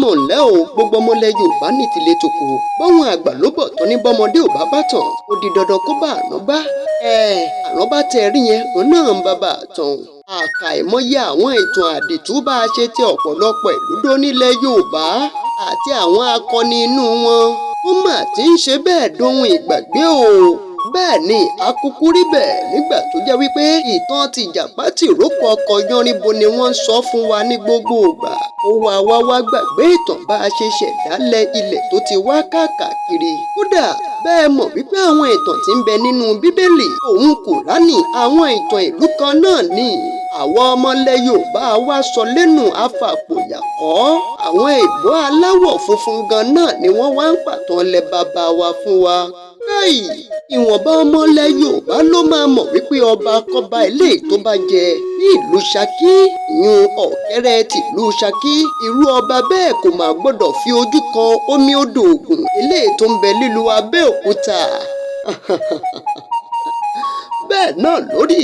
Mọ̀ ńlẹ́ o, gbogbo ọmọlẹ̀ Yorùbá ní tilé tòkó. Báwọn àgbà ló bọ̀ tán ní bọ́mọdé ò bá bá tàn, ó di dandan kó bá àrán bá. Àrán bá tẹ rí yẹn, òun náà ń bàbà tàn. Àkàìmọye àwọn ìtàn àdìtú bá a ṣe tẹ ọ̀pọ̀lọpọ̀ ìlú dó nílẹ̀ Yorùbá àti àwọn akọni inú wọn, ó mà ti ń ṣe bẹ́ẹ̀ dohun ìgbàgbé o. Bẹ́ẹ̀ ni akúkú rí bẹ́ẹ̀ nígbà tó jẹ́ wípé ìtàn ti Ìjàpá tìrókò ọkọ̀ Yánríbo ni wọ́n ń sọ fún wa ní gbogbo ìgbà. Ó wá wá wá gbàgbé ìtàn bá a ṣe ṣẹ̀dálẹ̀ ilẹ̀ tó ti wá káàkiri. Kódà bẹ́ẹ̀ mọ̀ wípé àwọn ìtàn tí ń bẹ nínú Bíbélì òun Kùránì, àwọn ìtàn ìlú kan náà ni. Àwọn ọmọlẹ̀ Yorùbá wá sọ lẹ́nu afàpòyàkọ́. Àwọn ìbò aláwọ̀ funfun gan náà ni wọ́n wá ń pàtàn lẹ bàbá wa fún wa. Káì, ìwọ̀nba ọmọlẹ̀ Yorùbá ló máa mọ̀ wípé ọba kọba ilé tó bá jẹ ní ìlú Ṣakí, ìyún Ọ̀kẹ́rẹ́ tìlú Ṣakí, irú ọba bẹ́ẹ̀ kò máa gbọ́dọ̀ fi ojú kan omi odò Ògùn eléyìí tó ń bẹ nílùú Abẹ́òkúta. Bẹ́ẹ̀ náà lórí.